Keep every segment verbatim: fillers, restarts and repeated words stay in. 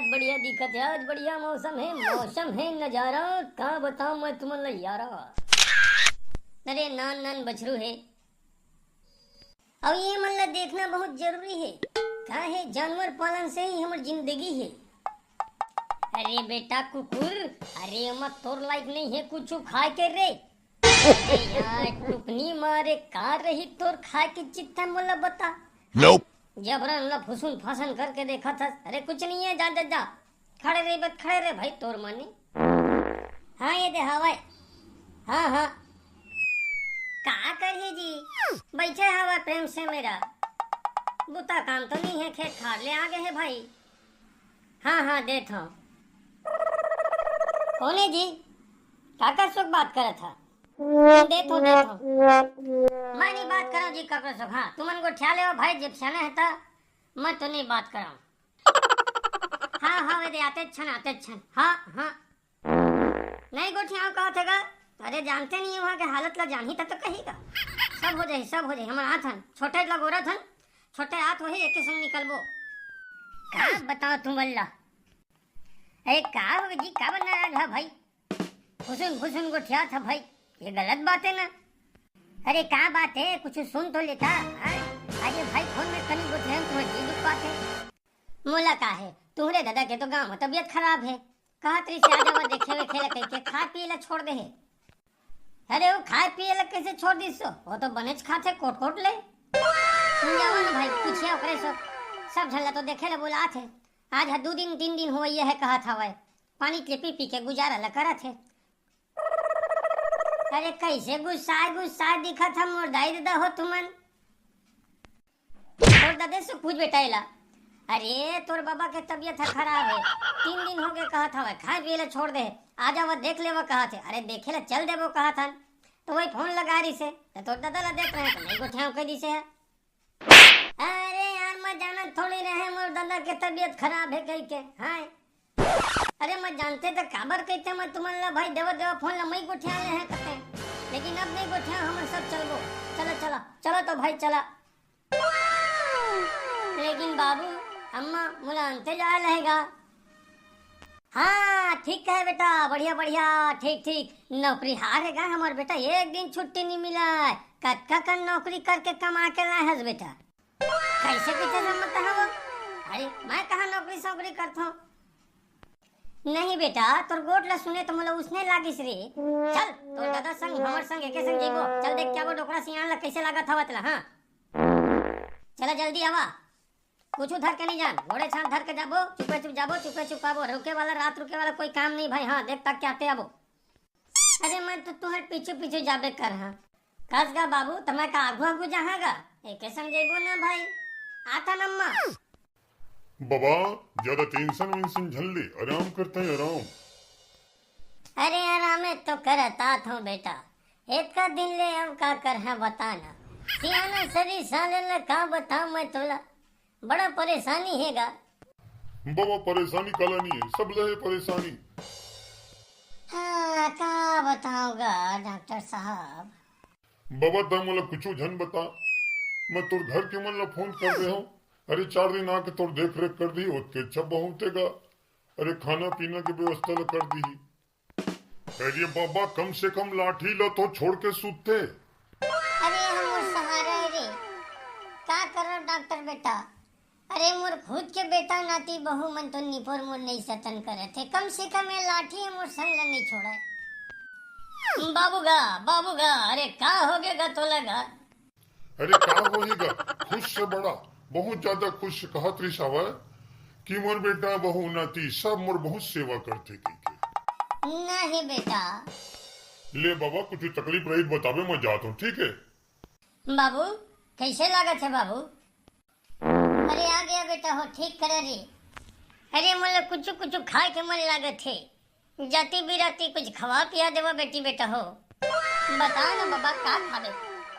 बढ़िया दिखत हे, आज बढ़िया मौसम हे, मौसम हे नजारा, का बताऊं मैं तुमन ला यारा। अरे नान नान बछरू हे, अउ ये मन ला देखना बहुत जरूरी हे। का हे, जानवर पालन से ही हमर जिंदगी हे। अरे बेटा कुकुर, अरे एमा तोर लायक नहीं हे कुछु खाए के रे। अरे यार, टुकनी मारे का रही तोर खाए के चित्ता, मोला बता। Nope। जबरन ला फुसुन फासन करके देखत हस। अरे कुछ नहीं है, जा जा जा। खड़े रही बत खड़े रहे भाई, तोर माने। हाँ ये दे हवय। हाँ हाँ। का करही जी, बैठे हवय प्रेम से मेरा। बुता काम तो नहीं है, खेत खार ले आ गए है भाई। हाँ हाँ देत हूँ। कौन है जी? काकर सुख बात करत हा? देत हूँ देत हूँ। मैं नहीं बात करा जी काकर सुख। हाँ तुमन गोठिया ले भाई, जब सियाना है ता मैं तो नहीं बात करा। हाँ हाँ वे दे आते छन आते छन। हाँ हाँ। नहीं गोठियाओ कहा थे गा। अरे जानते नहीं वहाँ के हालत ला जानही तब तो कही गा। सब हो जाही, सब हो जाही, हम आथन। छोटे ला गोरा थन, छोटे आत वही एक संग निकलबो। का बताओ तुम अल्लाह। अरे का हो जी, का बन रहा है भाई? फुसुन फुसुन गोठिया था भाई, ये गलत बात है ना। अरे का बात है, कुछ सुन तो लेता। हाँ? अरे भाई फोन में कनी गोठिया तुम्हें जी दुख बात है। मोला का है, तुम्हरे दादा के तो गांव में तबीयत खराब है। कहत रही से आ जावा देखे वेखे ला कह के खाए पिए ला छोड़ दे है। अरे वो खाए पिए ला कैसे छोड़ दिस सो? वो तो बनेच खाथे कोट कोट ले। तुम जावा ना भाई, पूछिया ओकरे सो। सब झन ला तो देखे ला बोला थे। आज हा दू दिन तीन दिन हुआ ये है कहत हवय। पानी के पी पी के गुजारा ला करत है। अरे कैसे गुस्सा गुस्सा दिखत हम मोर दाई दादा हो तुमन। तोर ददे से पूछ बेटा एला। अरे तोर बाबा के तबीयत ह खराब है, तीन दिन हो गए कहत हवय खाए पिए ला छोड़ दे, आ जावा देख लेवा कहत है। अरे देखे ला चल देबो कहत हन, तो वही फोन लगा रही से, तो तोर ददा ला देख रहे तो नहीं गोठियाव कह दी से है। अरे यार मैं जानत थोड़ी रहे मोर ददा के तबीयत खराब है कह के। हाँ अरे मैं जानते तो काबर कहते मैं तुमन ला भाई देवा देवा फोन ला मैं गोठिया ले है कहते, लेकिन अब नहीं गोठिया, हम सब चलबो। चलो चलो चलो तो भाई चला। लेकिन बाबू, अम्मा, मोला अंते जाए रहेगा। हाँ ठीक है बेटा, बढ़िया बढ़िया, ठीक ठीक। नौकरी हार है गा हमर बेटा, एक दिन छुट्टी नहीं मिला है। कतका कन नौकरी करके कमा के लाए हस बेटा? कैसे पीछे से मत हो? अरे मैं कहाँ नौकरी सौकरी करता हूँ? नहीं बेटा, तोर गोठ ला सुने तो मोला उसने लागिस रे। चल तोर दादा संग हमर संग एके संग जइबो। चल देख क्या वो डोकरा सियान ला कैसे लागत हवत ला। हाँ चला जल्दी आवा। कुछ धर के नहीं जान, गोड़े छान धर के जाबो, चुपे चुप जाबो, चुपे चुप आबो। रुके वाला, रात रुके वाला कोई काम नहीं भाई। हाँ देख तक के आते आबो। अरे मैं तो तुहर पीछे पीछे जाबे कर। हाँ कस गा बाबू, त मैं का आगू आगू जाहा गा? एके संग जइबो ना भाई। आता नम्मा। बाबा, ज्यादा टेंशन वेंशन झन ले, आराम करता है आराम। अरे आरामे तो करत आत हूँ बेटा, एतका दिन ले अब का कर है बता ना। सियाना सरी साले ला का बताऊं मैं तोला, बड़ा परेशानी है गा। बाबा परेशानी काला नहीं है, सब ले है परेशानी। हाँ का बताऊंगा डॉक्टर साहब। बाबा, तैं मोला कुछू झन बता, मैं तोर घर के मन ला फोन कर दे हूँ। अरे, चार दिन आके तोर देख रेख कर दी, ओतके अच्छा बहुत हे गा। अरे, खाना पीना के व्यवस्था ला कर दी। अरे बाबा, कम से कम लाठी ला तो छोड़ के सूतते। अरे, हम मोर सहारा है रे, का करो डॉक्टर बेटा? अरे मोर खुद के बेटा नाती बहू मन तो निपोर मोर नहीं सतन करत हे, कम से कम ये लाठी मोर संग ल नहीं छोड़े। बाबू गा, बाबू गा, अरे का हो गे गा तोला गा? अरे का होही गा, खुश से बड़ा, बहुत ज्यादा खुश, कहत रिस हवय कि मोर बेटा बहू नाती सब मोर बहुत सेवा करथे कहिके। नहीं बेटा। ले बाबा, कुछ तकलीफ रही बताबे, मैं जात हूँ, ठीक है? बाबू, कैसे लागत है बाबू? अरे आ गया बेटा हो, ठीक करे रे। अरे मोला कुछ कुछ खाए के मन लागत हे, जाती बिराती कुछ खवा पिया देवा बेटी बेटा हो। बता ना बाबा का खाबे?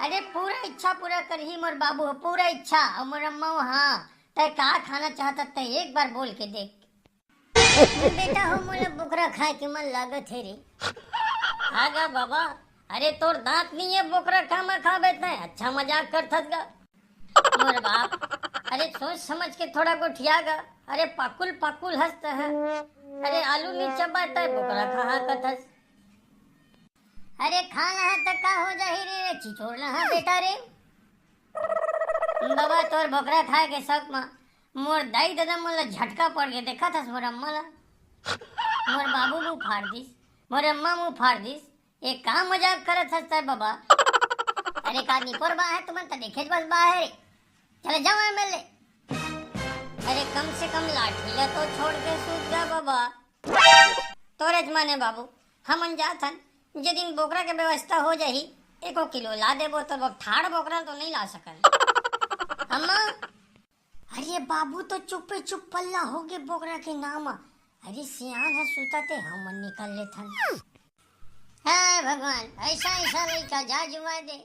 अरे पूरा इच्छा पूरा करही मोर बाबू हो, पूरा इच्छा। और मोर अम्मा हो, हाँ, तय का खाना चाहता तय एक बार बोल के देख। बेटा हो मोला बोकरा खाए के मन लागत हे रे। आगा बाबा, अरे तोर दांत नहीं है बोकरा खामा खाबे तय, अच्छा मजाक करथस गा। मोर बाप, अरे सोच समझ के थोड़ा गोठिया गा। अरे पाकुल पाकुल हंसत है। अरे आलू नी चबाता है, बोकरा खा हाँकत हस। अरे खा लहा त का हो जाही रे, चिचोर लहा बेटा रे। बाबा तोर बोकरा खाए के शौक म मोर दाई ददा मन ला झटका पड़ गे, देखत हस मोर अम्मा ला। मोर बाबू मुंह फाड़ दिस, मोर अम्मा मुंह फाड़ दिस। ये का मजाक करत हस तै बाबा? अरे का निपोर बा है तुमन त देखेच बस बा है रे। चले जाओ एमएलए। अरे कम से कम लाठी ला तो छोड़ के सूत जा बाबा। तोरेच माने बाबू, हमन जात हन, जे दिन बोकरा के व्यवस्था हो जाही, एको किलो ला देबो, तो अब ठाड़ बोकरा तो नहीं ला सकन। अम्मा, अरे बाबू तो चुप्पे चुप पल्ला हो गे बोकरा के नाम। अरे सियान ह सुता ते हमन निकल लेथन। हे भगवान, ऐसा ऐसा लइका जा जुआ दे।